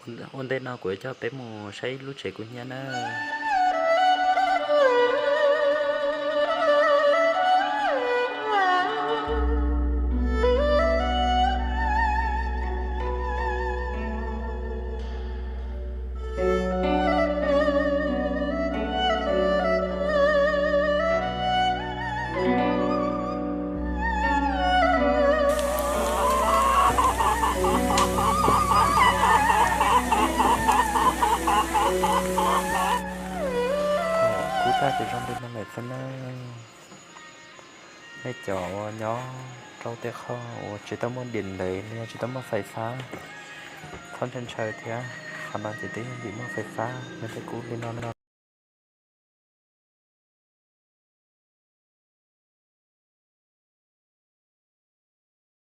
Ua ntej no kuv yuav coj peb mus saib lub tsev kub hnyiab na. Kub tag ces zoo li no lawm xwb nawb. Nej cov uas nyob rau tej qhov uas tsis tau muaj diam ntev los yog tsis tau muaj fais fab, txhob ntshaw ntshaw thiab. Qhov no ces twb yeej vim muaj fais fab nws thiaj kub li no no.